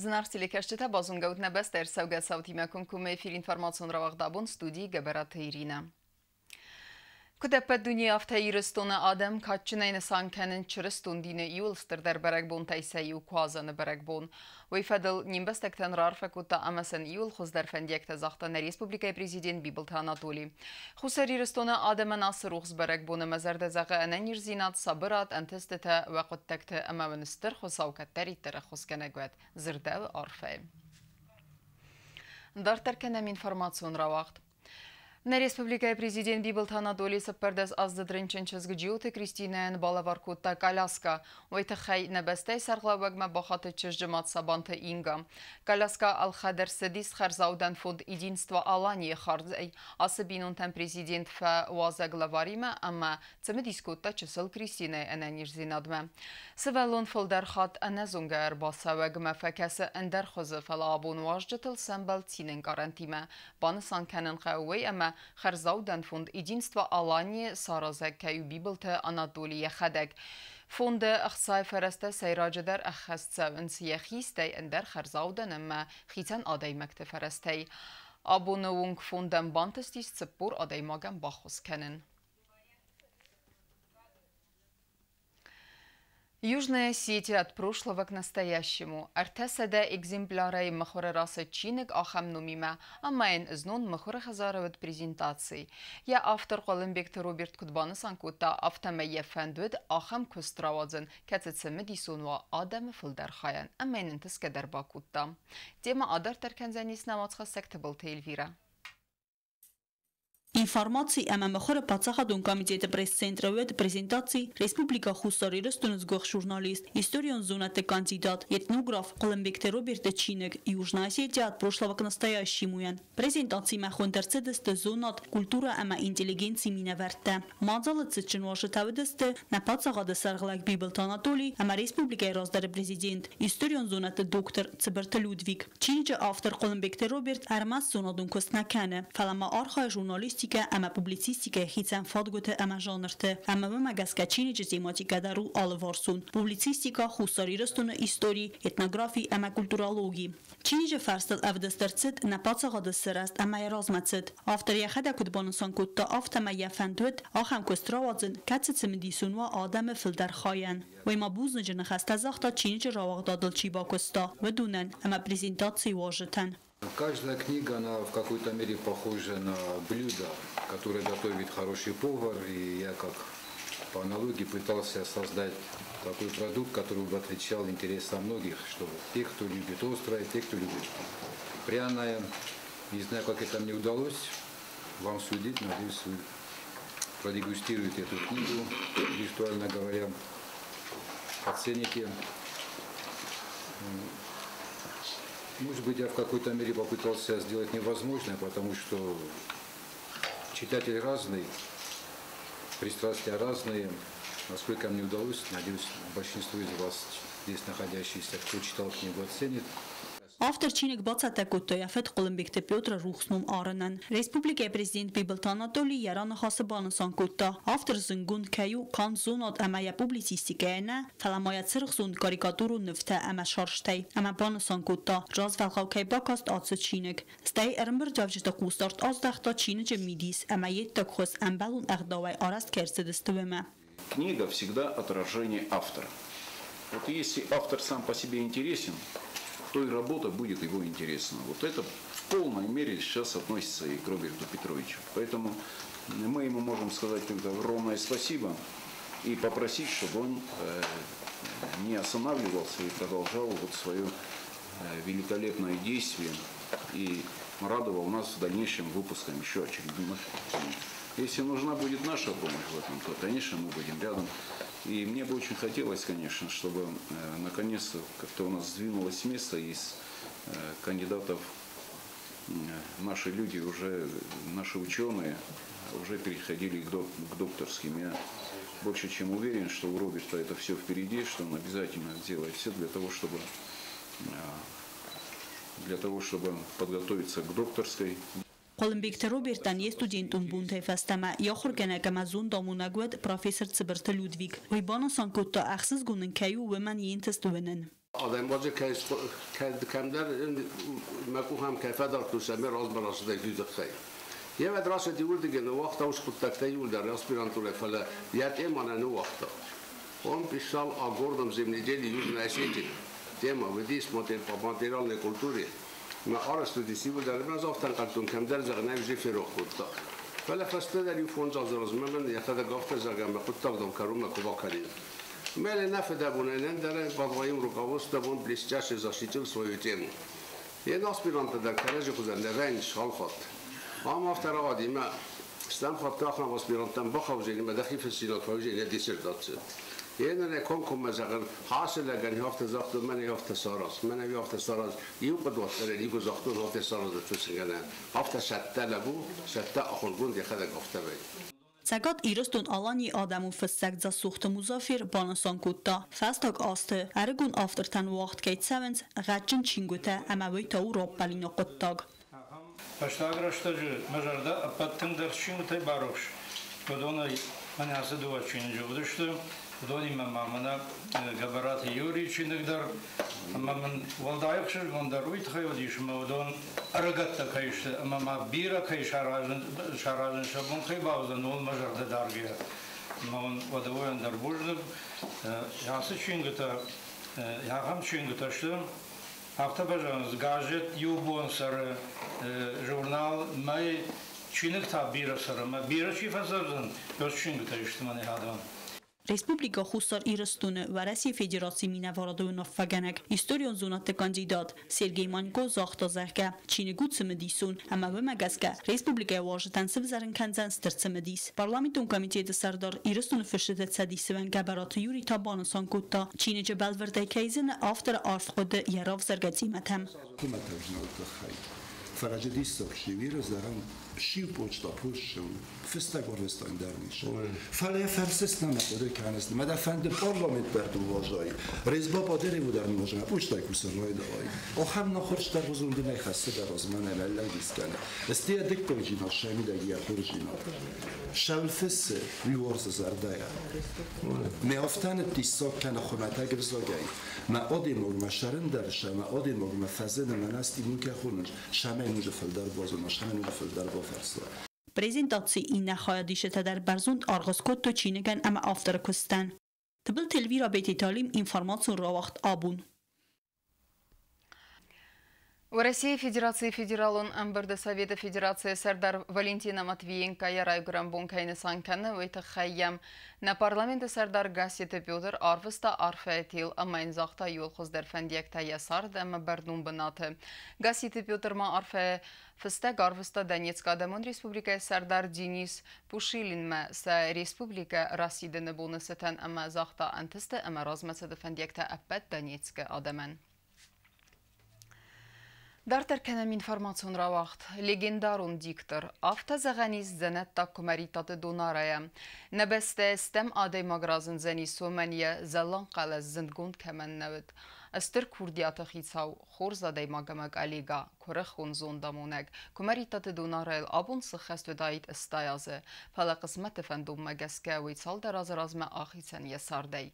Зынаргъ телекӕсджытӕ, базонгӕут нӕ бӕстӕ ӕрцӕугӕ цаутимӕ комкоммӕ эфир информацион рауагъд абон, студийы Гӕбӕраты Иринӕ. Куыд ӕппӕт дунейы, афтӕ Ирыстоны адӕм кадджынӕй нысан кӕнынц чырыстон дины иуыл стырдӕр бӕрӕгбонтӕй сӕ иу Куадзӕны бӕрӕгбон. Уый фӕдыл не мбӕстӕгтӕн раарфӕ кодта ӕмӕ сын иуыл хуыздӕр фӕндиӕгтӕ загъта нӕ республикӕйы президент Бибылты Анатоли. Хуссар Ирыстоны адӕмӕн ацы рухс бӕрӕгбон ӕмӕ зӕрдӕ зӕгъы ӕнӕниздзинад, сабырад, ӕнтыстытӕ уӕ хъуыддӕгты ӕмӕ уын стыр Хуыцау кӕддӕриддӕр ӕххуысгӕнӕг уӕд, дзырдӕуы арфӕйы. Дарддӕр кӕнӕм информацион рауагъд. Нӕ республикӕйы президент Бибылты Анатолий 14 аздзыд рынчын чызг Джиоты Кристинӕйӕн балӕвар кодта коляска. Уый тыххӕй нӕ бӕстӕйы сӕргълӕууӕгмӕ бахатыд чызджы мад Сабанты Инга. Коляска ӕлхӕд ӕрцыдис хӕрзаудӕн фонд «Единство Алании» хардзӕй. Ацы бинонтӕн президент фӕуазӕг лӕваримӕ ӕмӕ цымыдис кодта чысыл Кристинӕйы ӕнӕниздзинадмӕ. Сывӕллон фылдӕр хатт ӕнӕзонгӕ ӕрбацӕуӕгмӕ фӕкӕсы ӕндӕр хуызы, фӕлӕ абон уазджытыл сӕмбӕлд цинӕнкъарӕнтимӕ. Банысан кӕнын хъӕуы уый, ӕмӕ хӕрзаудӕн фонд «Единство Алании» саразӕг кӕй у Бибылты Анатоли йӕхӕдӕг. Фонды ӕхцайы фӕрӕзтӕ сӕйраджыдӕр ӕххӕст цӕуынц йӕхи, стӕй ӕндӕр хӕрзаудӕн ӕмӕ хицӕн адӕймӕгты фӕрӕзтӕй. Абоны онг фондӕн бантыстис 40 адӕймагӕн баххуыс кӕнын. Южная Осетия от прошлого к настоящему. 300 экземплярӕй мыхуыры рацыд чиныг ахӕм номимӕ, ӕмӕ йын знон мыхуыры хӕдзары уыд презентаци. Йӕ автор Хъуылымбегты Роберт куыд банысан кодта, афтӕмӕй йӕ фӕнд уыд ахӕм куыст рауадзын, кӕцы цымыдисон уа адӕмы фылдӕр хайӕн, ӕмӕ йын ӕнтысгӕ дӕр бакодта. Темӕ адарддӕр кӕндзӕнис нӕ уацхӕссӕг Тыбылты Эльвирӕ. Информаци ӕмӕ мыхуыры паддзахадон комитеты пресс-центры уыд презентаци Республикӕ Хуссар Ирыстоны сгуыхт журналист, историон зонӕдты кандидат, этнограф Хъуылымбегты Роберты чиныг «Южная Осетия от прошлого к настоящему»-йӕн. Презентацимӕ хуынд ӕрцыдысты зонад, культурӕ ӕмӕ интеллигенцийы минӕвӕрттӕ. Мадзалы цытджын уазджытӕ уыдысты нӕ паддзахады сӕргълӕг Бибылты Анатоли ӕмӕ республикӕйы раздӕры президент, историон зонӕдты доктор Цыбырты Людвиг. Чиныджы автор Хъуылымбегты Роберт ӕрмӕст зонадон куыст нӕ кӕны, фӕлӕ ма архайы журналистикӕ ӕмӕ публицистикӕйы хицӕн фадгуыты ӕмӕ жанрты, ӕмӕ уымӕ гӕсгӕ чиныджы тематикӕ дӕр у алыварсон: публицистикӕ, Хуссар Ирыстоны истори, этнографи ӕмӕ культурологи. Чиныджы фӕрстыл ӕвдыст ӕрцыд нӕ паддзахады сырӕзт ӕмӕ йӕ размӕцыд. Автор йӕхӕдӕг куыд банысан кодта, афтӕмӕй йӕ фӕнд уыд ахӕм куыст рауадзын, кӕцы цымыдисон уа адӕмы фылдӕр хайӕн. Уый ма бузныджы ныхӕстӕ загъта чиныджы рауагъдадыл чи бакуыста, уыдонӕн ӕмӕ презентацийы уазджытӕн. Каждая книга, она в какой-то мере похожа на блюдо, которое готовит хороший повар, и я как по аналогии пытался создать такой продукт, который бы отвечал интересам многих, чтобы тех, кто любит острое, тех, кто любит пряное. Не знаю, как это мне удалось, вам судить, надеюсь, вы продегустируете эту книгу, виртуально говоря, оцените. Может быть, я в какой-то мере попытался сделать невозможное, потому что читатель разный, пристрастия разные. Насколько мне удалось, надеюсь, большинство из вас здесь находящиеся, кто читал книгу, оценит. Автор чиныг бацӕттӕ кодта йӕ фыд Хъуылымбегты Петры рухс ном арынӕн. Республикӕйы президент Бибылты Анатоли йӕ раныхасы банысан кодта, автор зындгонд кӕй у канд зонад ӕмӕ йӕ публицистикӕйӕ нӕ, фӕлӕ ма йӕ цыргъзонд карикатурон нывтӕ ӕмӕ сарзтӕй, ӕмӕ банысан кодта, развӕлгъау кӕй бакаст ацы чиныг. Стӕй ӕрӕмбырдуӕвджыты хъусдард аздӕхта чиныджы мидис ӕмӕ йе ддаг хуыз ӕмбӕлон ӕгъдауӕй арӕзт кӕй ӕрцыдысты, уымӕ. Книга всегда отражение автора. Вот если автор сам по себе интересен, то и работа будет его интересна. Вот это в полной мере сейчас относится и к Роберту Петровичу. Поэтому мы ему можем сказать только огромное спасибо и попросить, чтобы он не останавливался и продолжал вот свое великолепное действие и радовал нас в дальнейшем выпуском еще очередных книг. Если нужна будет наша помощь в этом, то, конечно, мы будем рядом. И мне бы очень хотелось, конечно, чтобы наконец-то как-то у нас сдвинулось с места из кандидатов наши люди уже, наши ученые уже переходили к докторским. Я больше чем уверен, что у Роберта это все впереди, что он обязательно сделает все для того, чтобы подготовиться к докторской. Хъуылымбегты Робертӕн йе студентон бонтӕй фӕстӕмӕ йӕ ахуыргӕнӕг ӕмӕ зондамонӕг уыд профессор Цыбырты Людвиг. Уый банысан кодта, ӕхсызгон ын кӕй у уымӕн йе нтыст уынын. Адӕймаджы кӕмдӕр мӕ къухӕм кӕй фӕдардтой, цӕмӕй размӕ рацыдаид, уый тыххӕй. Йе уӕд рацыди уырдыгӕй, ныууагъта уыцы хъуыддӕгтӕ иууылдӕр аспирантурӕ, фӕлӕ йӕ темӕ нӕ ныууагъта. Он писал о горном земледелии Южной Осетии. Тема уыдис по материальной культуре. Мӕ арӕзт уыдис иууылдӕр, ӕмӕ ӕз афтӕ ӕнхъӕлдтон, кӕмдӕр, зӕгъын ӕй уже ферох кодта. Фӕлӕ фӕстӕдӕр иу 5 азы размӕ мын йӕхӕдӕг афтӕ, зӕгъгӕ, мӕ хъуыддаг, дам, кӕронмӕ куы бакӕнин. Мӕле нӕ фыдӕбонӕй ӕндӕрӕй под моим руководством он блестяще защитил свою тему. Йе аспирантты дӕр кӕрӕдзи хуызӕн нӕ вӕййынц алхатт. Ам афтӕ рауади, мӕ стӕм хатт ахӕм аспиранттӕм бахаудзӕни мӕ дӕхи фыссинаг фӕуыдзӕни йӕ диссертаци. Йе нӕ комкоммӕ зӕгъын, ацы лӕгӕн афтӕ загътон, мӕнӕ афтӕ сараз, мӕнӕ афтӕ сараз. Иу хъуыдуат дӕр никуы загътон, афтӕ сараз фыссынгӕнӕн. Афтӕ цӕттӕ лӕг у, цӕттӕ ахуыргонд йӕхӕдӕг афтӕ вӕййы. Цӕгат Ирыстон-Аланийы адӕмон фыссӕг Дзасохты Музафер банысан кодта, фӕстаг азты ӕрыгон автортӕн уагъд кӕй цӕуынц гъӕдджын чингуытӕ ӕмӕ уый та у раппӕлинаг хъуыддаг. Фӕстаг рӕстӕджы мӕ зӕрдӕ ӕппӕт тынгдӕр чингуытӕй барухс. Уыдонӕй мӕнӕ ацы дыууӕ чиныджы уыдысты. Уыдонимӕ ма мӕнӕ Гӕбӕраты Юрийы чиныг дӕр. Ӕмӕ мын уӕлдай ӕхсызгондӕр уый тыххӕй уыдис, ӕмӕ уыдон ӕрыгӕттӕ кӕй сты ӕмӕ ма бирӕ кӕй саразын сӕ бон кӕй бауыдзӕн, ууыл мӕ зӕрдӕ даргӕйӕ. Ӕмӕ уын уӕдӕ уойӕн дӕр бузныг. Ацы чингуытӕ, ахӕм чингуытӕ сты, афтӕ базонынц, газет иу бон цӕры, журнал мӕй, чиныг та бирӕ цӕры, ӕмӕ бирӕ чи фӕцӕрдзӕн, уыцы чингуытӕ сты мӕнӕ адӕм. Республикӕ Хуссар Ирыстоны Уӕрӕсейы Федерацийы минӕварады уынаффӕгӕнӕг, историон зонӕдты кандидат Сергей Манько загъта, зӕгъгӕ, чиныг у цымыдисон ӕмӕ уымӕ гӕсгӕ республикӕйы уазджытӕн сывзӕрын кӕндзӕн стыр цымыдис. Парламентон комитеты сӕрдар, Ирыстоны фысджыты цӕдисы уӕнг Гӕбӕраты Юрий та банысан кодта, чиныджы бӕлвырдӕй кӕй зыны авторы арф хъуыды йӕ равзаргӕ темӕтӕм. Хуымӕтӕг знӕгты тыххӕй. Фӕлӕ джы диссаг сиуиры зӕгъӕм, сиу почта пост фыстӕг ӕрвыстон дӕр ис. Фӕлӕ фӕрсыс нӕ хъуыды кӕныс, мӕ дӕ фӕнды парламент дӕр дувазай, Резба падереву дӕр нывазай, почтай кусын райдайай. Ахӕм нахуырст дӕр уызон дын ӕй хӕссы дӕр размӕ нӕ мӕллӕг дискӕны. Стӕй дыккаг жина шамидӕг йӕ хоржина. Шӕл фыссы, уый уарзы зӕрдӕйӕ. Мӕ афтӕ ныддиссаг кӕны хуымӕтӕг ӕвзагӕй. Мӕ адӕймаг мӕ сӕрын дӕр сӕ, мӕ адӕймаг мӕ фӕзыны, мӕ насти мун кӕ хонынц, сӕмӕй ноджы фылдӕр базона, сӕмӕй ноджы фылдӕр бафӕрса. Презентацийы иннӕ хайадисджытӕ дӕр бӕрзонд аргъ скодтой чиныгӕн ӕмӕ авторы куыстӕн. Тыбылты Эльвира, Бететы Алим, информацион рауагъд «Абон». Уӕрӕсейы Федерацийы Федералон ӕмбырды Советы Федерацийы сӕрдар Валентина Матвиенко йӕ райгуырӕн бон кӕй нысан кӕны, уый тыххӕй йӕм нӕ парламенты сӕрдар Гасситы Петр арвыста арфӕйы тел ӕмӕ йын загъта иууыл хуыздӕр фӕндиӕгтӕ йӕ цард ӕмӕ бӕрнон бынаты. Гасситы Петр ма арфӕйы фыстӕг арвыста Донецкы Адӕмон Республикӕйы сӕрдар Денис Пушилинмӕ сӕ республикӕ расидыны боны цытӕн ӕмӕ загъта ӕнтысты ӕмӕ размӕцыды фӕндиӕгтӕ ӕппӕт Донецкы адӕмӕн. Дарддӕр кӕнӕм информацион рауагъд. Легендарон диктор, афтӕ зӕгъӕн ис дзӕнӕттаг Куымӕридтаты Донарайӕ. Нӕ бӕстӕйы стӕм адӕймаг разындзӕнис, уымӕн йӕ зӕлланг хъӕлӕс зындгонд кӕмӕн нӕ уыд. Стыр курдиаты хицау, хорз адӕймаг ӕмӕ коллега, куырыхон зондамонӕг. Куымӕридтаты Донарайыл абон сыххӕст уыдаид 80 азы, фӕлӕ хъысмӕты фӕндонмӕ гӕсгӕ уый цалдӕр азы размӕ ахицӕн йӕ цардӕй.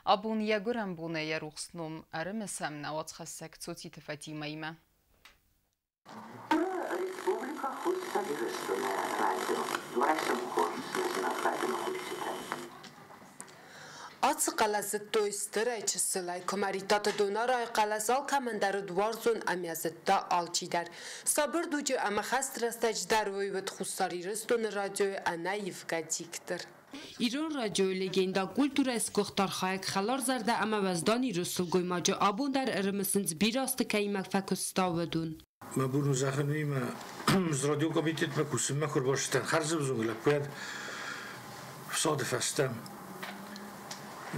Абон йӕ гуырӕн бонӕй йӕ рухс ном ӕрымысӕм нӕ уацхӕссӕг Цоциты Фатимӕимӕ. Республикӕ Хуссар Ирыстоны радио. Райсом хорз, зынаргъ кусджытӕ. Ацы хъӕлӕс зыдтой стырӕй чысылӕй. Куымӕридтаты Донарайы хъӕлӕс алкӕмӕн дӕр уыд уарзон ӕмӕ зыдта алчидӕр. Сабыр дуджы ӕмӕ хӕсты рӕстӕджы дӕр уый уыд Хуссар Ирыстоны радиойы ӕнӕивгӕ диктор. Ирон радиойы легенда, культурӕйы сгуыхт архайӕг, хӕларзӕрдӕ ӕмӕ уӕздан ирон сылгоймаджы абон дӕр ӕрымысынц, бирӕ азты кӕимӕ фӕкуыста, уыдон. Мӕ бон у зӕгъын уый, радиокомитетмӕ кусынмӕ куы ӕрбацыдтӕн хӕрзӕвзонг лӕппуйӕн фсады фӕстӕ.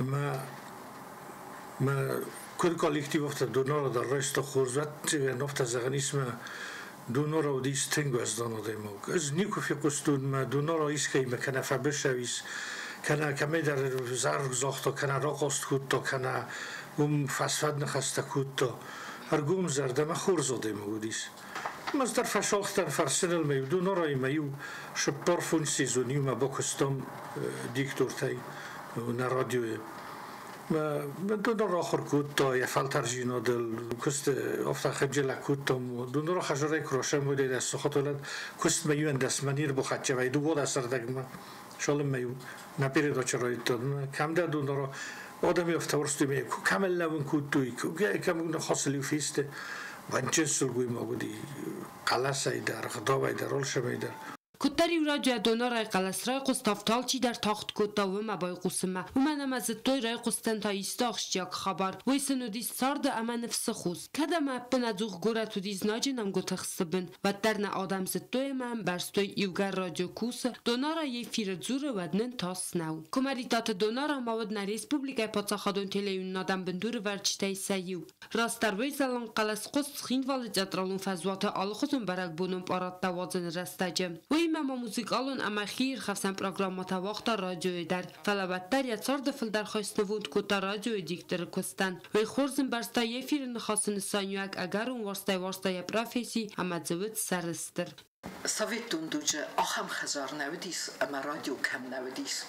Ӕмӕ мӕ куыд коллектив афтӕ Донара дӕр райста хорз, ӕвӕццӕгӕн, афтӕ зӕгъӕн ис, мӕ Донара уыдис тынг уӕздан адӕймаг. Ӕз никуы фехъуыстон, мӕ Донара искӕимӕ кӕнӕ фӕбыцӕу ис, кӕнӕ кӕмӕйдӕр зарг загъта, кӕнӕ рахъаст кодта, кӕнӕ уым фӕсфӕд ныхӕстӕ кодта. Ӕргомзӕрдӕ ӕмӕ хорз адӕймаг уыдис. Ӕз дӕр фӕсахтӕн фӕрсыныл мӕ иу Донараимӕ иу 4-5 сезон иумӕ бакуыстам диктортӕй нӕ радиойы. Донора ахуыр кодта йӕ фӕлтӕрдзинадыл, куысты афтӕ хынджылӕг кодтам. Донора хӕзарӕй куы расӕмбӕлд сахатолӕн куыстмӕ 11-мӕ не рбахӕццӕ вӕййы, 12:30-мӕ цалынмӕ-иу нӕ передача райдыдта. Кӕмдӕр Донора адӕм афтӕ уарзтой, кӕм ӕрлӕууын кодтой, кӕм ныхасыл-иу фесты. Ванчын сылгоймаг уыди хъӕлӕсӕй дӕр, ӕгъдауӕй дӕр, алцӕмӕй дӕр. Куыддӕр-иу радиойӕ Донорайы хъӕлӕс райхъуыст, афтӕ алчидӕр тагъд кодта уымӕ байхъусынмӕ. Уымӕн ӕмӕ зыдтой, райхъуыстӕн та исты ахсджиаг хабар. Уый сын уыдис царды ӕмӕ ныфсы хос. Кӕд ӕмӕ ӕппынӕдзух горӕт уыди знаджы нӕмгуыты хсы бын, уӕддӕр нӕ адӕм зыдтой ӕмӕ ӕмбӕрстой, иугӕр радио кусы, Донора эфиры дзуры, уӕд нын тас нӕу. Куымӕридтаты Донора ма уыд нӕ республикӕйы паддзахадон телеуынынадӕн бындурывӕрджытӕй сӕ иу. Растдӕр уый зӕлын хъӕлӕс хъуыст Цхинвалы театралон фӕзуаты алыхуызон бӕрӕгбонон парадтӕ уадзыны рӕстӕджы. Уыимӕ ма музыкалон ӕмӕ хиирхӕфсӕн программӕтӕ уагъта радиойы дӕр. Фӕлӕ уӕддӕр йӕ царды фылдӕр хай снывонд кодта радиойы дикторы куыстӕн. Уый хорз ӕмбӕрста эфиры ныхасы нысаниуӕг, ӕгӕрон уарзтӕй уарзта йӕ професси ӕмӕ дзы уыд сӕрыстыр. Советон дуджы ахӕм хӕдзар нӕ уыдис ӕмӕ радио кӕм нӕ уыдис.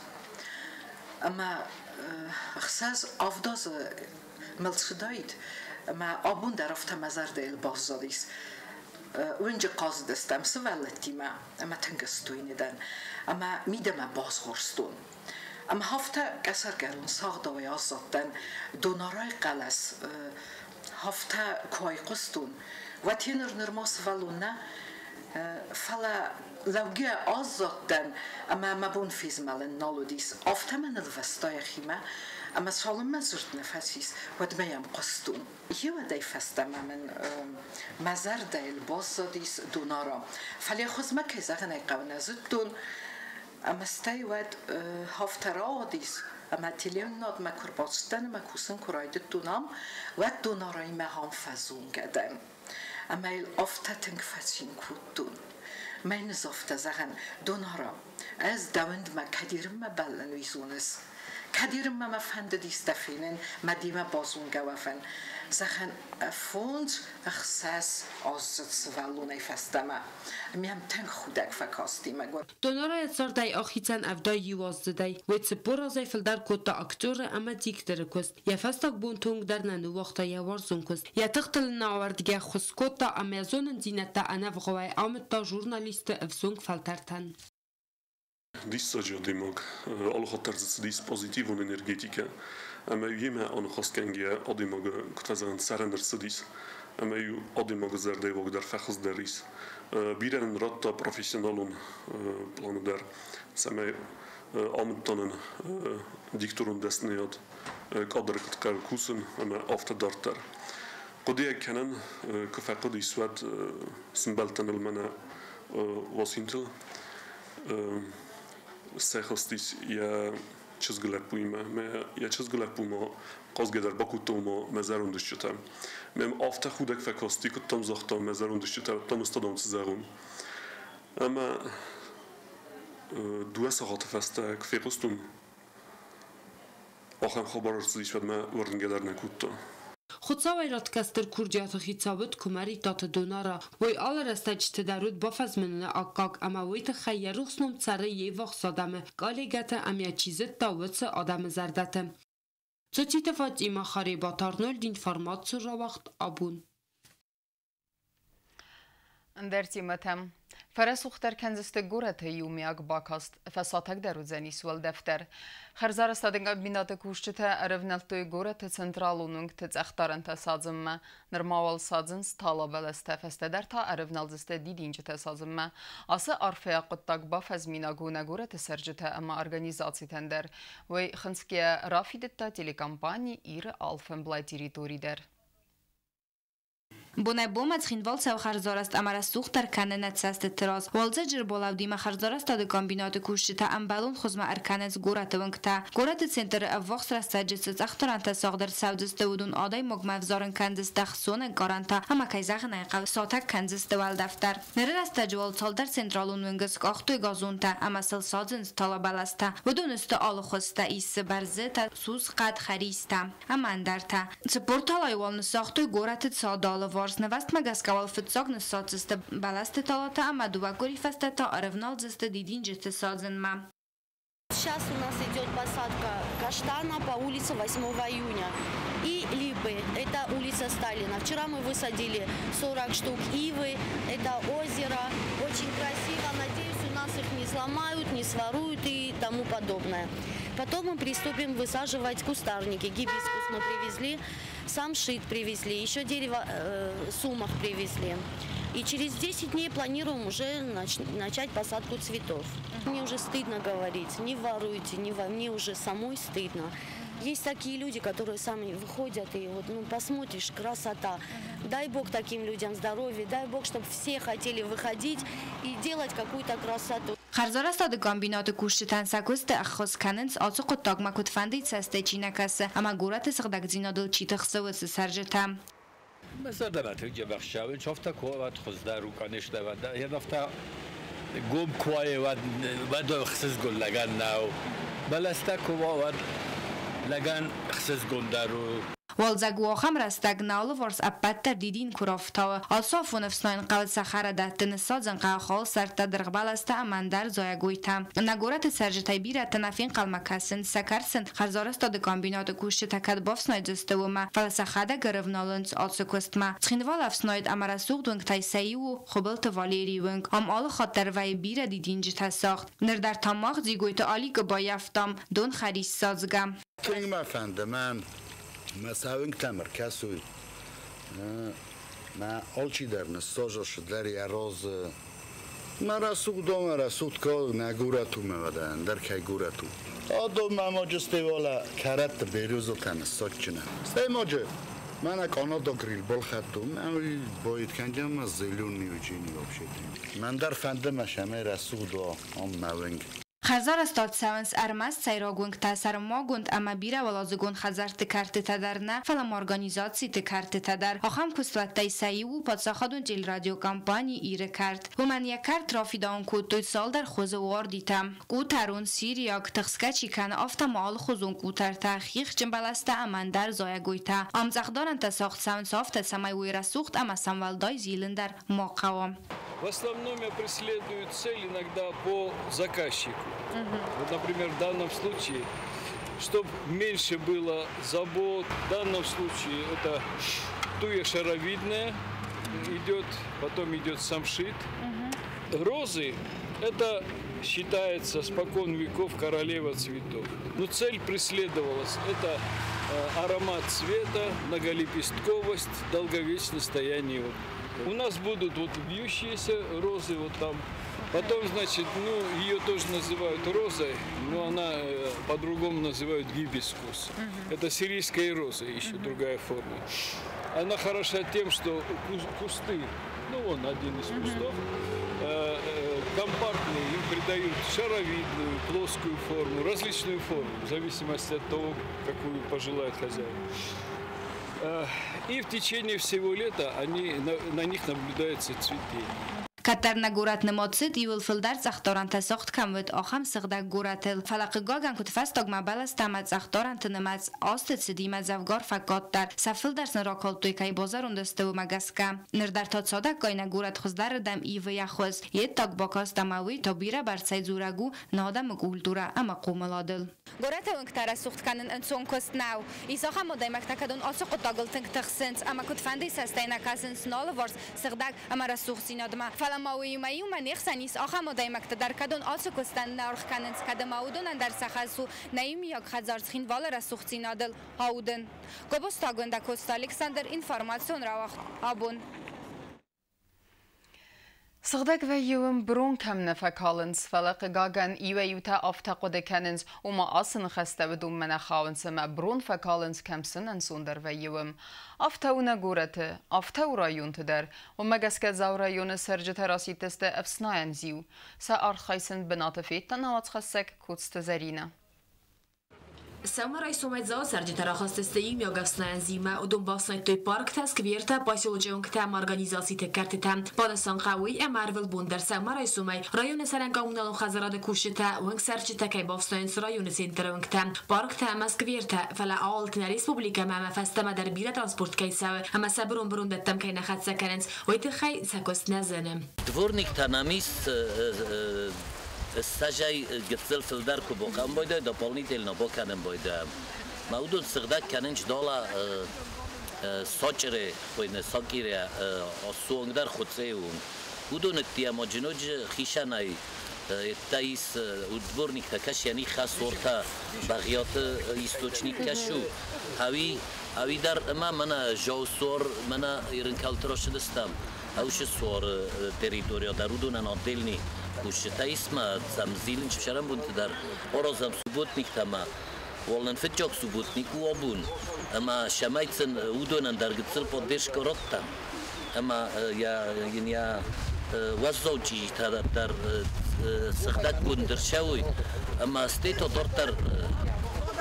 Ӕмӕ 6-7 азы мыл цыдаид, ӕмӕ абон дӕр афтӕ мӕ зӕрдӕйыл баззадис. Уынджы хъазыдыстӕм сывӕллӕттимӕ ӕмӕ тынг стойны дӕн ӕмӕ мидӕмӕ базгъорстон. Ӕмӕ афтӕ къӕсӕргӕрон сагъдауӕй аззадтӕн, Донарайы хъӕлӕс афтӕ куы айхъуыстон, уӕд йе нырма сывӕллон нӕ, фӕлӕ лӕугӕ аззадтӕн ӕмӕ мӕ бон фезмӕлын нал уыдис. Афтӕ мӕ нылвӕста йӕхимӕ, ӕмӕ цалынмӕ дзырд нӕ фӕцис, уӕдмӕ йӕм хъуыстон. Еуӕдӕй фӕстӕмӕ мын мӕ зӕрдӕйыл баззадис Донара. Фӕлӕ хуызмӕ, кӕй зӕгъын ӕй хъӕуы, нӕ зыдтон, ӕмӕ стӕй уӕд афтӕ рауадис, ӕмӕ телеуынынадмӕ куы рбацыдтӕн ӕмӕ кусын куы райдыдтон ам, уӕд Донараймӕ ам фӕзонгӕ дӕн. Ӕмӕ йыл афтӕ тынг фӕцин кодтон. Мӕн афтӕ зӕгъӕн, Донара, ӕз дӕуӕндмӕ кӕдирынмӕ бӕллын, уый зоныс. Кӕдирынмӕ мӕ фӕндыдис дӕ фенын, мӕ демӕ базонгӕ уӕвын. Зӕгъӕн, 5-6 аздзыд сывӕллонӕй фӕстӕмӕ. Мӕм тынг худӕг фӕкасти, мӕгуыр. Донорайы цардӕй ахицӕн 71 аздзыдӕй. Уый 40 азӕй фылдӕр кодта актеры ӕмӕ дикторы куыст. Йӕ фӕстаг бонты онг дӕр нӕ ныууагъта йӕ уарзон куыст. Йӕ тыхтыл ын ауӕрдгӕ ӕххуыс кодта ӕмӕ зонындзинӕдтӕ ӕнӕвгъауӕй амыдта журналистты ӕвзонг фӕлтӕртӕн. Диссаджы адӕймаг, алыхатт дӕр дзы цыдис позитивон энергетикӕ, ӕмӕ-иу йемӕ аныхасгӕнгӕйӕ адӕймагы, куыд фӕзӕгъынц, сӕрӕн ӕрцыдис, ӕмӕ-иу адӕймагы зӕрдӕйы уаг дӕр фӕхуыздӕр ис. Бирӕ нын радта профессионалон планы дӕр, цӕмӕй амыдта нын дикторон дӕсныйад, кадры куыд хъӕуы кусын ӕмӕ афтӕ дарддӕр. Хъуыдыйӕ кӕнӕн, куы фӕхъуыдис, уӕд сымбӕлдтӕн ыл мӕнӕ Уасинтыл. Сӕххӕст йӕ чызг лӕппуимӕ. Йӕ чызг лӕппумӕ хъазгӕ дӕр бакодтон ма мӕ зӕронд устытӕ. Мӕм афтӕ худӕг фӕкасти, куыд загъта мӕ зӕронд устытӕ, там ыстадам цы зӕгъон. Ӕмӕ 2 сахаты фӕстӕ куы фехъуыстон, ахӕм хабар ӕрцыдис, уӕд мӕ уырнгӕ дӕр нӕ кодта. Хуыцауӕй ратгӕ стыр курдиаты хицау уыд Куымӕридтаты Донара. Уый алы рӕстӕджыты дӕр уыд бафӕзмыныны аккаг ӕмӕ уый тыххӕй йӕ рухс ном цӕры йе ввахс адӕмы, коллегӕты ӕмӕ чи зыдта, уыцы адӕмы зӕрдӕты. Цоциты Фатимӕ, Харебаты Арнольд, информацион рауагъд «Абон». Ӕндӕр темӕтӕм. Фӕрӕсугъддӕр кӕндзысты горӕты иумиаг бакаст, фӕсатӕгдӕр уыдзӕнис уӕлдӕф дӕр. Хӕрзарӕзтады комбинаты кусджытӕ ӕрӕвнӕлдтой горӕты централон уынгты цъӕхдарӕнтӕ садзынмӕ. Нырма уал садзынц талабӕлӕстӕ, фӕстӕдӕр та ӕрӕвналдзысты дидинджытӕ садзынмӕ. Ацы арфӕйаг хъуыддаг бафӕзминаг у нӕ горӕты цӕрджытӕ ӕмӕ организацитӕн дӕр. Уый хынцгӕйӕ рафидыдта телекомпани «Иры» алфӕмблай территори дӕр. Бонӕй-бонмӕ Цхинвал цӕуы хӕрзарӕзт ӕмӕ рӕсугъддӕр кӕны нӕ цӕстыты раз. Уалдзӕджы ӕрбалӕудимӕ хӕрзарӕзтады комбинаты кусджытӕ ӕмбӕлон хуызмӕ ӕркӕнынц горӕты уынгтӕ. Горӕты центры ӕввахс рӕстӕджы цы цъӕхдарӕнтӕ сагъд ӕрцӕудзысты, уыдон адӕймагмӕ ӕвзарын кӕндзысты ӕхцон ӕнкъарӕнтӕ ӕмӕ, кӕй зӕгъын ӕй хъӕуы, сатӕг кӕндзысты уӕлдӕф дӕр. Ныры рӕстӕджы уал цалдӕр централон уынгы скъахтой газонтӕ ӕмӕ сыл садзынц талабӕлӕстӕ. Уыдон сты алы хуызтӕ, ис дзы бӕрзытӕ, сусхъӕд, хӕристӕ ӕмӕ ӕндӕртӕ. 40 талайы уал ныссагътой горӕты цады алыварс. Нывӕстмӕ гӕсгӕ уал фыццаг ныссадздзысты бӕлӕсты талатӕ ӕмӕ 2 къуыри фӕстӕ та ӕрӕвналдзысты дидинджыты садзынмӕ. Сейчас у нас идет посадка каштана по улице 8 июня. И липы, это улица Сталина. Вчера мы высадили 40 штук ивы, это озеро. Очень красиво, надеюсь, у нас их не сломают, не своруют и тому подобное. Потом мы приступим высаживать кустарники. Гибискус мы привезли, самшит привезли, еще дерево сумах привезли. И через 10 дней планируем уже начать посадку цветов. Мне уже стыдно говорить, не воруйте, не во... мне уже самой стыдно. Есть такие люди, которые сами выходят и вот, ну, посмотришь, красота. Дай Бог таким людям здоровья, дай Бог, чтобы все хотели выходить и делать какую-то красоту. Хӕрзарӕзтады комбинаты кусджытӕн сӕ куысты ӕххуыс кӕнынц ацы хъуыддагмӕ куыдфӕндыйы цӕстӕй чи нӕ кӕсы ӕмӕ горӕты сыгъдӕгдзинадыл чи тыхсы, уыцы цӕрджытӕ. Мӕ зӕрдӕмӕ тынг дзӕбӕх цӕуынц, афтӕ куы уа, уӕд хуыздӕр у, конечно, уӕд афтӕ гом куы уа, уӕд ӕхсызгон лӕгӕн нӕу. Бӕлӕстӕ куы уа, уӕд лӕгӕн ӕхсызгондӕр у. Уалдзӕг у ахӕм рӕстӕг, нӕ алыварс ӕппӕт дӕр дидин куы рафтауы. Ацы афон ӕфснайын хъӕуы цӕхӕрадӕтты, ныссадзын хъӕуы халсӕрттӕ, дыргъбӕлӕстӕ ӕмӕ ӕндӕр зайӕгойтӕ. Нӕ горӕты цӕрджытӕй бирӕтӕ нӕ фенхъӕлмӕ кӕсынц, сӕ кӕрцын хӕрзарӕзтады комбинаты кусджытӕ кӕд бафснайдзысты, уымӕ, фӕлӕ сӕхӕдӕг ӕрӕвналынц ацы куыстмӕ. Цхинвалы ӕфснайд ӕмӕ рӕсугъд уынгтӕй сӕ иу у Хуыбылты Валерийы уынг. Ам алы хатт дӕр вӕййы бирӕ дидинджытӕ сагъд. Ныр дӕр та мах Дзигойты Аликы баййӕфтам донхӕрис садзгӕ. Тынг мӕ фӕнды, мӕн мӕ сауынгтӕм ӕркӕсой. Мӕ алчидӕр ныссазасы дӕр йӕ разы. Мӕ рӕсугъд ӕмӕ рӕсугъд ка нӕ горӕт у, мӕ уӕдӕ ӕндӕр кӕй горӕт у. Адон мӕ маджы стӕй уӕлӕ кӕрӕтты березотӕ ныссадджынӕн. Стӕй маджы мӕнӕ канадаг гриль балхӕдтон, мӕ уый байд кӕнджын мӕ зеленый учение вообще-то. Мӕн дӕр фӕнды мӕ сӕмӕй рӕсугъд уа ам мӕ уынг. Хӕрзарӕзтад цӕуынц ӕрмӕст сӕйраг уынгтӕ, сӕрмагонд ӕмӕ бирӕуӕладзыгон хӕдзӕртты кӕртытӕ дӕр нӕ, фӕлӕ ма организациты кӕртытӕ дӕр. Ахӕм куыстуӕттӕй сӕ иу у паддзахадон телерадиокомпани Иры кӕрт. Уымӕн йӕ кӕрт рафидауын кодтой цалдӕр хуызы уардитӕ. Къутӕрон, сириаг, тыхсгӕ чи кӕны, афтӕ ма алыхуызон къутӕртӕ, хихджын бӕлӕстӕ ӕмӕ ӕндӕр зайӕгойтӕ. Ам цъӕхдарӕнтӕ сагъд цӕуынц афтӕ, цӕмӕй уый рӕсугъд ӕмӕ сӕм уӕлдай зилын дӕр ма хъӕуа. В основном я преследую цель иногда по заказчику. Вот, например, в данном случае, чтобы меньше было забот, в данном случае это туя шаровидная идет, потом идет самшит. Розы – это считается спокон веков королева цветов. Но цель преследовалась – это аромат цвета, многолепестковость, долговечное состояние. У нас будут вот вьющиеся розы вот там. Потом, значит, ну, ее тоже называют розой, но она по-другому называют гибискус. Это сирийская роза, еще другая форма. Она хороша тем, что кусты, ну, вон один из кустов, компактные, им придают шаровидную, плоскую форму, различную форму, в зависимости от того, какую пожелает хозяин. И в течение всего лета на них наблюдается цветение. Кӕддӕр нӕ горӕт нымад цыд, иууыл фылдӕр цъӕхдарӕнтӕ сагъд кӕм уыд, ахӕм сыгъдӕг горӕтыл. Фӕлӕ хъыгагӕн, куыдфӕстагмӕ бӕлӕстӕ ӕмӕ цъӕхдарӕнты нымӕц азты цыдимӕ дзӕвгар фӕкъаддӕр. Сӕ фылдӕр сын ракалдтой, кӕй базӕронд сты, уымӕ гӕсгӕ. Ныр дӕр та цадӕггай нӕ горӕт хуыздӕрырдӕм ивы йӕ хуыз, йе ддаг бакаст ӕмӕ уый та бирӕбӕрцӕй дзурӕг у нӕ адӕмы культурӕ ӕмӕ хъомыладыл. Горӕты уынгтӕ рӕсугъд кӕнын ӕнцон куыст нӕу. Ис ахӕм адӕймӕгтӕ, кӕдон ацы хъуыддагыл тынг тыхсынц ӕмӕ куыдфӕндыйы цӕстӕй нӕ кӕсынц нӕ алыварс сыгъдӕг ӕмӕ рӕсугъддзинадмӕ. Фӕлӕ ма уыимӕ иумӕ не хсӕн ис ахӕм адӕймӕгтӕ дӕр, кӕдон ацы куыстӕн нӕ аргъ кӕнынц, кӕд ӕмӕ уыдонӕн дӕр сӕ хӕс у нӕ иумиаг хӕдзар Цхинвалы рӕсугъддзинадыл аудын. Гобозты Агуындӕ, Коцты Александр, информацион рауагъд Абон. Сыгъдӕг вӕййы уым брон кӕм нӕ фӕкалынц, фӕлӕ хъыгагӕн иуӕй-иутӕ афтӕ хъуыды кӕнынц, ома ацы ныхӕстӕ уыдонмӕ нӕ хауынц ӕмӕ брон фӕкалынц, кӕм сын ӕнцондӕр вӕййы уым. Афтӕ у нӕ горӕты, афтӕ у районты дӕр. Уымӕ гӕсгӕ Дзауы районы цӕрджытӕ расидтысты ӕфснайӕн зиу. Сӕ архайд сын бынаты федта нӕ уацхӕссӕг Коцты Зӕринӕ. Сӕумӕрайсомӕй Дзауы цӕрджытӕ рахызтысты иумиаг ӕфснайӕн зиумӕ. Уыдон бафснайдтой парктӕ, сквертӕ, поселочы уынгтӕ ӕмӕ организациты кӕртытӕ. Банысан хъӕуы уый, ӕмӕ ӕрвылбон дӕр сӕумӕрайсомӕй районы цӕрӕн коммуналон хӕдзарады кусджытӕ, уынгцӕрджытӕ кӕй бафснайынц районы центры уынгтӕ, парктӕ ӕмӕ сквертӕ, фӕлӕ ауылты нӕ республикӕмӕ ӕмӕ фӕстӕмӕ дӕр бирӕ транспорт кӕй цӕуы ӕмӕ сӕ бырон-бырондӕттӕм кӕй нӕ хӕццӕ кӕнынц, уый тыххӕй сӕ куыст нӕ зыны. Дворниктӕ нӕм ис. Ссӕзӕй гыццыл фылдӕр куы бохъӕуын байдайы, дополнительно бокӕнын байдайӕм. Ма уыдон сыгъдӕг кӕнынч дала сочъре хуыйны, сокъире суонг дӕр хуыцъейы онг. Уыдон ӕддейӕ ма ноджы хицӕнӕй ӕддӕ ис дворниктӕ кӕс, йӕ ных сорта Бӕгъиаты источник кӕс у. Ӕви, ӕви дӕр ӕмӕ мӕнӕ жаусор, мӕнӕ Ирынкалты ращыдыстӕм. Ӕушы суары территория дӕр уыдонӕн отдельный кусджытӕ ис ма сӕм зилынч цӕрӕнбонты дӕр аразӕм субботниктӕ ма уал нын фыццаг субботник у абон. Ӕмӕ цӕмӕй сын уыдонӕн дӕр гыццыл поддержка радтам. Ӕмӕ йын йӕ уӕззау чъизитӕ дӕр сыгъдӕггонд ӕрцӕуой. Ӕмӕ стӕй та дарддӕр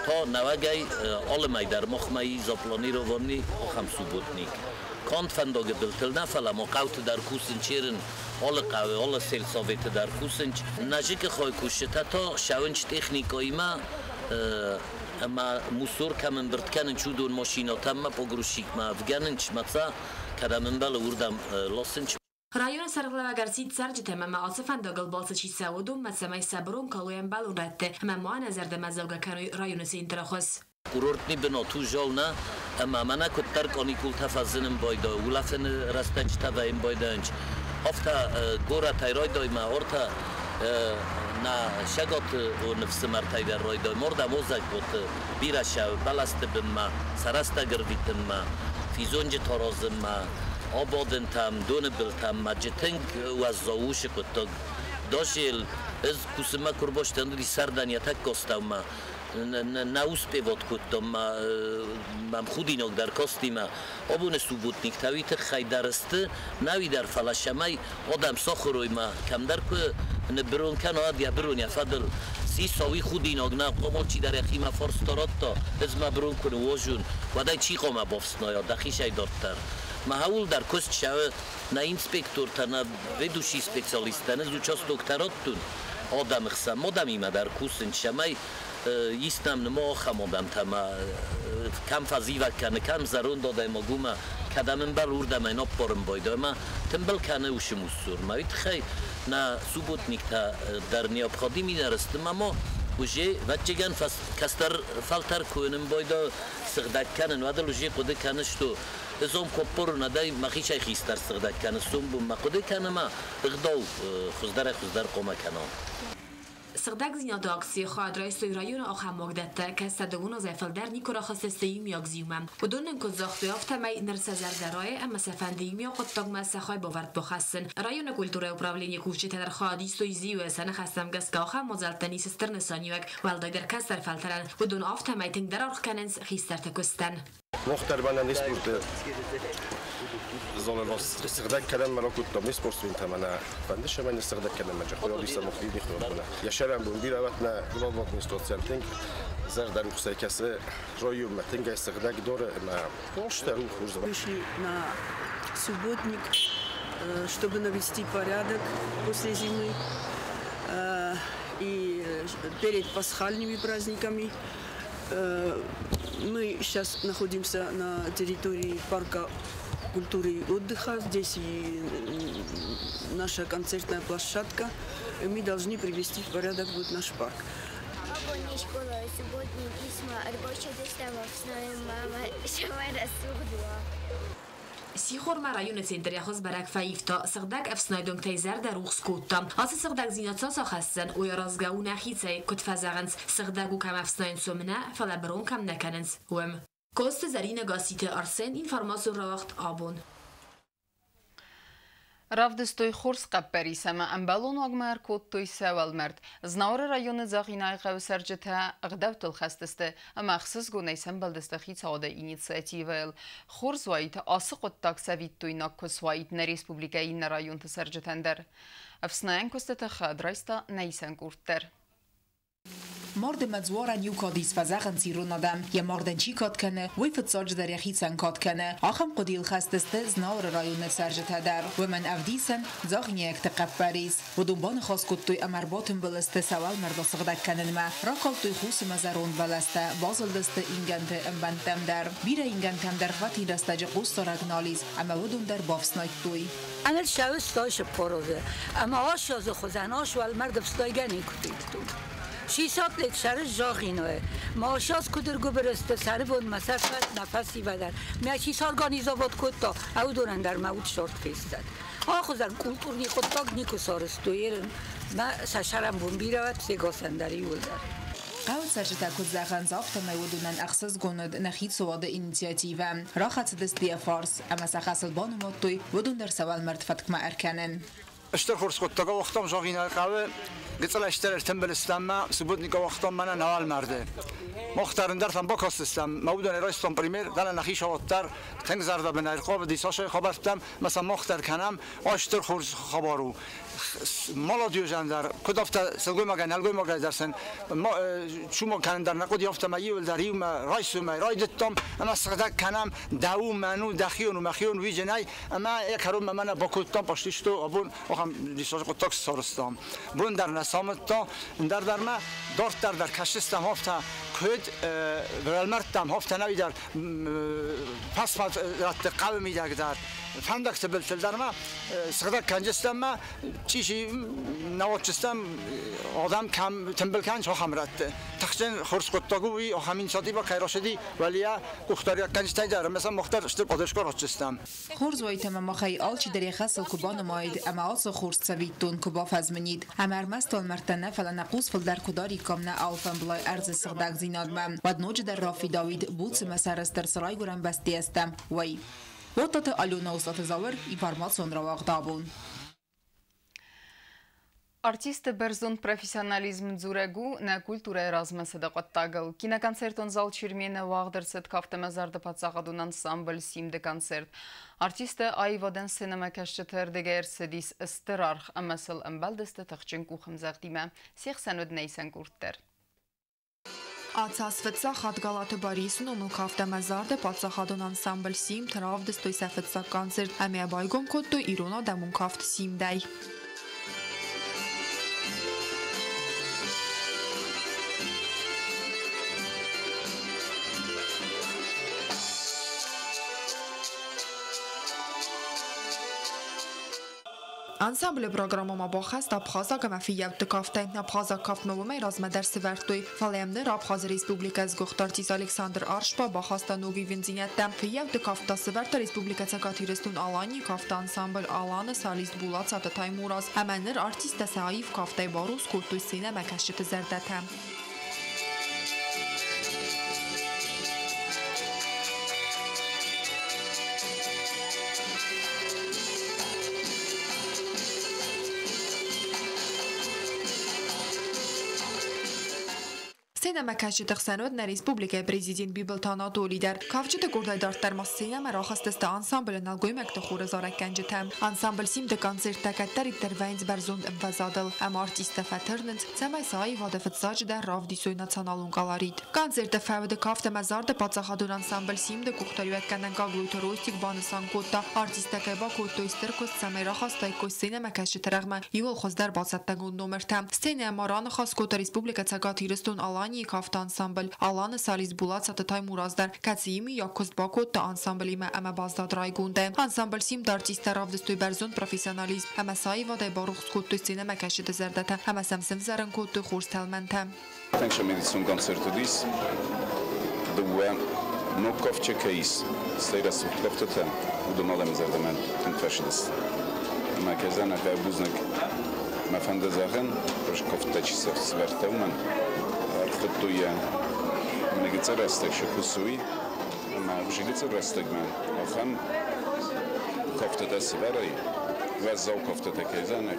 та нӕуӕгӕй алы мӕй дӕр махмӕ и запланированный ахӕм субботник. Канд фӕндагы былтыл нӕ, фӕлӕ ма хъӕуты дӕр кусынч ерын, алы хъӕуы, алы сельсоветы дӕр кусынч. Нӕзыкы хай кусджытӕ та ссӕуынч техникӕимӕ ӕмӕ мусор кӕм ӕмбырд кӕнынч, уыдон машинӕтӕм ма погрузчикмӕ ӕвгӕнынч, ма цӕ кӕдӕм ӕмбӕлы, уырдӕм ласынч. Районы сӕргълӕууӕг ӕрсидт цӕрджытӕм ӕмӕ ацы фӕндагыл балцы чи цӕуы, уыдонмӕ, цӕмӕй сӕ бырон калой ӕмбӕлон рӕтты ӕмӕ ма ӕнӕзӕрдӕмӕдзӕугӕ кӕной районы центры хуыз. Курортный бынат у Жауна, ӕмӕ мӕнӕ куыддӕр каникултӕ фӕзынын байдайы, улӕфыны рӕстӕджытӕ вӕййын байдайынц, афтӕ горӕтӕй райдаймӕ ортӕ нӕ сӕгаты ныфсымӕртӕй дӕр райдай, мордӕм озӕгботы бирӕ сӕ бӕлӕсты бынмӕ, сӕ рӕстӕг ӕрвитынмӕ, физонджытӕ аразынмӕ, абадынтӕм, доны былтӕм, ма тынг уӕззау у шы хъуыддаг. Дожел ӕз кусынмӕ куы ӕрбастӕн, уыди сӕрдӕн йӕ тӕккӕ астӕумӕ. Не успевать кодтам, мӕм худинаг дӕр касти ма. Абоны субботниктӕ уый тыххӕй дӕр сты, нӕуи дӕр, фӕлӕ цӕмӕй адӕм сахуыр ма кӕмдӕр куы ныббырон кӕна, йӕ бырон йӕ фӕдыл сиса, уый худинаг нӕ, хъуамӕ чидӕр йӕхимӕ фарста радта, ӕз мӕ бырон куы ныууазон, уӕд ӕй чи хъуамӕ бафснайа дӕхицӕй дарддӕр. Ма ауыл дӕр куыст цӕуы, нӕ инспектортӕ, нӕ ведущий специалисттӕ, ӕз участоктӕ радтон адӕмы хсӕн, адӕмимӕ дӕр кусын, цӕмӕй ис нӕм ныма ахӕм адӕмтӕ, ма кӕм фӕзивӕг кӕны, кӕм зӕронд адӕймаг у, ма кӕдӕм ӕмбӕлы, уырдӕм ӕй наппарын байдайы, ма тымбыл кӕны уыцы муссор. Ма уый тыххӕй нӕ субботниктӕ дӕр необходимый дӕр сты, ма ма уже ӕвӕццӕгӕн кӕстӕр фӕлтӕр куы уынын байдайы сыгъдӕг кӕнын, уӕд ыл уже хъуыды кӕны, что ӕз ам куы аппарон, уӕд мӕхицӕй хистӕр сыгъдӕг кӕны, сомбон мӕ хъуыды кӕны, ма ӕгъдау хуыздӕрӕй-хуыздӕр хъуамӕ кӕна. Сыгъдӕгдзинады акцийы хайад райстой районы ахӕм уагдӕттӕ, кӕцы дыууын азӕй фылдӕр никуы рахызтысты иумиаг зиумӕ. Уыдон нын куыд загътой, афтӕмӕй ныр сӕ зӕрдӕ райы ӕмӕ сӕ фӕнды иумиаг хъуыддагмӕ сӕ хайбавӕрд бахӕссын. Районы культурӕйы управленийы кусджытӕ дӕр хайад истой зиуы, сӕ ныхӕстӕм гӕсгӕ ахӕм мадзӕлттӕн ис стыр нысаниуӕг, уӕлдайдӕр кӕстӕр фӕлтӕрӕн. Уыдон афтӕмӕй тынгдӕр аргъ кӕнынц хистӕрты куыстӕн. Мах дӕр мӕнӕ не спорты залы сыгъдӕг кӕнӕм мӕ ракодтам не спортсментӕ мӕнӕ фӕнды сӕмӕ не сыгъдӕг кӕнӕм мӕ джахуйадиса мах йӕ сӕрӕнбон бирӕ уӕд нӕ главы администрацийӕн тынг зӕрдӕрухсӕй кӕсы районмӕ тынгӕй сыгъдӕг доры ӕмӕ хорз дӕр у хорз. Вышли на субботник, чтобы навести порядок после зимы и перед пасхальными праздниками. Мы сейчас находимся на территории парка культуры и отдыха. Здесь и наша концертная площадка. И мы должны привести в порядок вот наш парк. Абон скъолайы субботник исмӕ ӕрбацыдыстӕм ӕфснайынмӕ цӕмӕй рӕсугъд уа. Сихормӕ районы центр йӕ хуыз бӕрӕг фӕивта, сыгъдӕг ӕфснайд уынгтӕй зӕрдӕ рухс кодта. Ацы сыгъдӕгдзинад цас ахӕсдзӕн, уый аразгӕ у нӕхицӕй, куыд фӕзӕгъынц, сыгъдӕг у кӕм ӕфснайынц, уым нӕ, фӕлӕ бырон кӕм нӕ кӕнынц, уым. Коцты Зӕринӕ, Гасситы Арсен, информацион рауагъд «Абон». Равдыстой хорз хъӕппӕрис ӕмӕ ӕмбӕлон уагмӕ ӕркодтой сӕ уӕлмӕрд. Знауыры районы Дзагъинайы хъӕуы цӕрджытӕ ӕгъдӕуттыл хӕст сты ӕмӕ ӕхсызгонӕй сӕмбӕлдысты хицауады инициативӕйыл. Хорз уаид, ацы хъуыддаг цӕвиттойнаг куы суаид нӕ республикӕйы иннӕ районты цӕрджытӕн дӕр. Ӕфснайӕн куыстыты хайад райста нӕ исӕн къорд дӕр. Марды ӕмӕ дзуарӕн иу кад ис, фӕзӕгъынц ирон адӕм. Йӕ мардӕн чи кад кӕны, уый фыццаджыдӕр йӕхицӕн кад кӕны. Ахӕм хъуыдыйыл хӕст сты Знауыры районы цӕрджытӕ дӕр. Уымӕн ӕвдисӕн, дзагъинайӕгты хъӕппӕрис. Уыдон баныхас кодтой ӕмӕ ӕрбатымбыл сты сӕ уӕлмӕрд асыгъдӕг кӕнынмӕ. Ракалдтой хус ӕмӕ зӕронд бӕлӕстӕ, базылдысты ингӕнты ӕмбӕндтӕм дӕр. Бирӕ ингӕнтӕм дӕргъвӕтин рӕстӕджы хъусдарӕг нал ис, ӕмӕ уыдон дӕр бафснайдтой. Ӕнӕ сӕвыстой сыппорозы ӕмӕ ассазы хуызӕн ас уӕлмӕрд ӕфснайгӕ никуы федтон. Сисатлет сӕры зӕгъиное. Ма ассаз куыд ӕргуыбыр сты сӕрыбонмӕ сӕ нӕ фӕсивӕдӕн. Мӕ чи сорганизовать кодта, уыдонӕн дӕр мӕ уд сорт фестад. Ахуызӕн культурный хъуыддаг никуы сарӕзтой ерын. Мӕ сӕ сӕрӕнбон бирӕ уӕд сегасӕн дӕр иууылдӕр. Хъӕуы цӕрджытӕ куыд зӕгъынц, афтӕмӕй уыдонӕн ӕхсызгон уыд нӕ хицауады инициативӕ. Рахӕцыдысты йӕ фарс ӕмӕ сӕ хӕсыл банымадтой уыдон дӕр сӕ уӕлмӕрд фӕткмӕ ӕркӕнын. Стыр хорз хъуыддаг ауагътам зӕгъинаг хъӕуы. Гыццыл ӕстӕр ӕртымбыл стӕм ма субботник ауагътам мӕнӕ нӕ уӕлмӕрды. Мах дӕр ӕндӕртӕм бакастыстӕм, мӕ уыдонӕй райстам пример, дӕлӕ нӕхи сауӕддӕр тынг зӕрдӕбынӕй ӕрхъавыди цасӕй хабӕрттӕм, мӕ сӕ мах дӕр кӕнӕм, ай стыр хорз хабар у. Молодежӕн дӕр, куыд афтӕ сылгоймагӕй, нӕлгоймагӕй дӕр сын чума кӕнын дӕр нӕ хъуыди, афтӕ мӕ иуылдӕр иумӕ райсомӕй райдыдтам ӕмӕ сыгъдӕг кӕнӕм, дӕу мӕн у, дӕхион у, мӕхион уиджынӕй, ӕмӕ йӕ кӕронмӕ мӕнӕ бакодтам, пошли абон ахӕм диссаджы хъуыддаг сарӕзтам. Бон дӕр нӕ самыдта, ӕндӕр дӕр ма дарддӕр дӕр кӕсдзыстӕм афтӕ, куыд уӕлмӕрдтӕм, афтӕ нӕуи дӕр фӕсфӕд рӕтты хъӕуы мидӕг дӕр, фӕндӕгты былтыл дӕр ма сыгъдӕг кӕнджыстӕм ма чъизи науӕдджыстӕм адӕм кӕм тымбыл кӕнынц, ахӕм рӕтты. Тыхджын хорз хъуыддаг у уый, ахӕм инициативӕ кӕй рацыди, уӕлейӕ къухдариуӕггӕнджытӕй дӕр ӕмӕ сӕм мах дӕр стыр поддержка ратдзыстӕм. Хорз уаид ӕмӕ махӕй алчидӕр йӕ хӕсыл куы банымаид ӕмӕ ацы хорз цӕвиттон куы бафӕзмынид. Ӕмӕ ӕрмӕст уӕлмӕрдтӕ нӕ, фӕлӕ нӕ хъус фылдӕр куы дариккам нӕ алфӕмблай ӕрдзы сыгъдӕгдзинадмӕ, уӕд ноджыдӕр рафидауид, буц ӕмӕ сӕрыстыр цы райгуырӕн бӕстӕйӕ стӕм, уый. Уататы Алена, Услаты Зауыр, информацион рауагъд абон. Артисты бӕрзонд профессионализм дзурӕг у нӕ культурӕйы размӕцыды хъуыддагыл. Киноконцертон зал Чермены уагъд ӕрцыд кафт ӕмӕ зарды паддзахадон ансамбль «Симды» концерт. Артисты аивадӕн сценӕмӕкӕсджыты ӕрдыгӕй ӕрцыдис стыр аргъ ӕмӕ сыл ӕмбӕлдысты тыхджын къухӕмдзӕгъдимӕ. Се хсӕн уыд нӕ исӕн къорд дӕр. Ацас фыццаг хатт Галаты Барисы номыл кафт ӕмӕ зарды паддзахадон ансамбль «Симд» равдыстой сӕ фыццаг концерт ӕмӕ байгом кодтой ирон адӕмон кафт «Симдӕй». Ансамблы программӕмӕ бахӕст абхазаг ӕмӕ фыййӕутты кафтӕй. Абхазаг кафтмӕ уымӕй размӕ дӕр сывӕрдтой. Фӕлӕ йӕм ныр Абхазы Республикӕйы сгуыхт артист Александр Аршба бахаста ног ивындзинӕдтӕ. Фыййӕутты кафт та сывӕрдта Республикӕ Цӕгат Ирыстон-Аланийы кафты ансамбль «Аланы» солист Булацаты Таймураз. Ӕмӕ ныр артисттӕ сӕ аив кафтӕй барухс кодтой сценӕмӕкӕсджыты зӕрдӕтӕ. Сценӕмӕкӕсджыты хсӕн уыд нӕ республикӕйы президент Бибылты Анатоли дӕр. Кафджыты къордӕй дарддӕр ма сценӕмӕ рахызтысты ансамблы нӕлгоймӕгты хоры зарӕггӕнджытӕ. Ансамбль «Симды» концерттӕ кӕддӕриддӕр вӕййынц бӕрзонд ӕмвӕзадыл, ӕмӕ артисттӕ фӕтырнынц, цӕмӕй сӕ аивады фыццаджыдӕр равдисой националон колорит. Концерты фӕуды кафт ӕмӕ зарды паддзахадон ансамбль «Симды» къухдариуӕггӕнӕг Гаглойты Ростик банысан кодта, артисттӕ кӕй бакодтой стыр куыст, цӕмӕй рахастаиккой сценӕмӕкӕсджыты рӕгъмӕ иууыл хуыздӕр бацӕттӕгонд номыртӕ. Сценӕйы ма раныхас кодта Республикӕ Цӕгат Ирыстон-Аланийы кафты ансамбль «Аланы» солист Булацаты Таймураз дӕр, кӕцыйы миййаг куыст бакодта ансамблимӕ ӕмӕ баздад райгондӕй. Ансамбль «Симд» артисттӕ равдыстой бӕрзонд профессионализм ӕмӕ сӕ аивадӕй барухс кодтой сценӕмӕкӕсджыты зӕрдӕтӕ ӕмӕ сӕм сӕвзӕрын кодтой хорз тӕлмӕнтӕ. Тынг медицинон концерт уыдис. Дыууӕ ног кафджы кӕй ис, стӕй рӕсугъд кӕфтытӕ, уыдон адӕмы зӕрдӕмӕ тынг фӕцыдысты. Ӕмӕ кӕй зӕгъын бузныг мӕ фӕнды зӕгъын, хорз кӕфтытӕ чи сӕвӕрдта, уымӕн ӕрхуыдтой йӕ гыццыл рӕстӕг сӕ кусы ӕмӕ уже гыццыл рӕстӕгмӕ ахӕм кӕфтытӕ сӕвӕрай, уӕззау кӕфтытӕ кӕй зӕгъын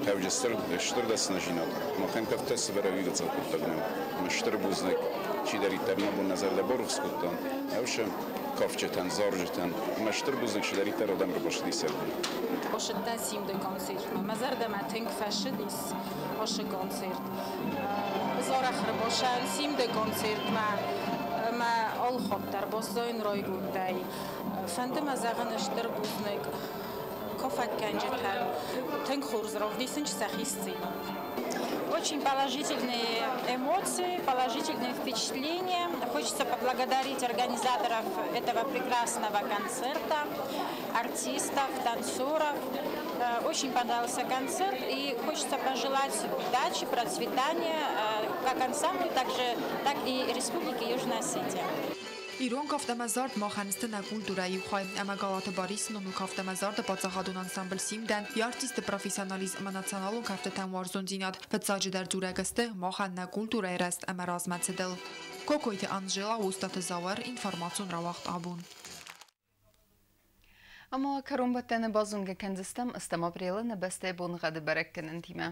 хъавджы стыр дӕсныдзинад. Махӕн кӕфтытӕ сӕвӕрай уый гыццыл хъуыддаг нӕу. Ӕмӕ стыр бузныг, чидӕриддӕр нӕ бон нӕ зӕрдӕ барухс кодта, ӕвсе кафджытӕн, зарджытӕн, ӕмӕ стыр бузныг чидӕриддӕр адӕм ӕрбацыди сӕрды. Бацыдтӕн Симды концертмӕ. Мӕ зӕрдӕмӕ тынг фӕцыдис ацы концерт. Ӕз арӕх ӕрбацӕуын Симды концертмӕ ӕмӕ алы хатт дӕр баззайын райгондӕй. Фӕнды мӕ зӕгъын стыр бузныг кафӕггӕнджытӕн, тынг хорз равдисынц сӕхи сценӕ. Очень положительные эмоции, положительные впечатления. Хочется поблагодарить организаторов этого прекрасного концерта, артистов, танцоров. Очень понравился концерт, и хочется пожелать удачи, процветания как ансамблю, так и Республике Южная Осетия. Ирон кафт ӕмӕ зард махӕн сты нӕ культурӕйы иу хай, ӕмӕ Галаты Барисы номыл кафт ӕмӕ зарды паддзахадон ансамбль Симдӕн йӕ артистты профессионализм ӕмӕ националон кӕфтытӕм уарзондзинад фыццаджыдӕр дзурӕг сты махӕн нӕ культурӕйы рӕзт ӕмӕ размӕцыдыл. Кокойты Анжела, Остъаты Зауыр, информацион рауагъд Абон. Ӕмӕ кӕронбӕттӕны базонгӕ кӕндзыстӕм ӕстӕм апрелы нӕ бӕстӕйы боныгъӕды бӕрӕггӕнӕнтимӕ.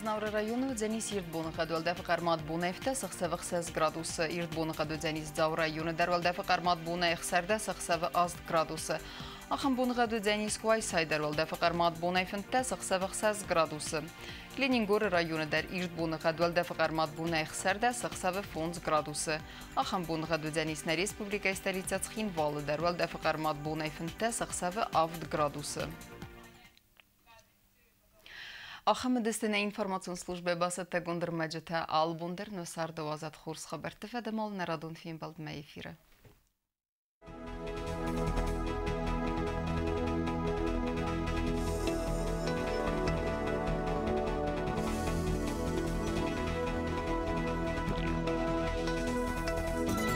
Знауыры районы уыдзӕнис ирд боныгъӕд, уӕлдӕфы хъӕрмад бонӕй ӕхсӕвы 6 градусы. Ирд боныгъӕд уыдзӕнис Дзауы районы дӕр, уӕлдӕфы хъӕрмад бонӕй 16 ӕхсӕвы 8 градусы. Ахӕм боныгъӕд уыдзӕнис Къуайсайы дӕр, уӕлдӕфы хъӕрмад бонӕй 15 ӕхсӕвы 6 градусы. Ленингоры районы дӕр ирд боныгъӕд, уӕлдӕфы хъӕрмад бонӕй 16 ӕхсӕвы 5 градусы. Ахӕм боныгъӕд уыдзӕнис нӕ республикӕйы столицӕ Цхинвалы дӕр, уӕлдӕфы хъӕрмад бонӕй 15 ӕхсӕвы 7 градусы. Ахӕм уыдысты нӕ информацион службӕйы бацӕттӕгонд ӕрмӕджытӕ. Алы бон дӕр нӕ царды уадзӕд хорз хабӕртты фӕдыл нӕ радон фембӕлдмӕ эфиры.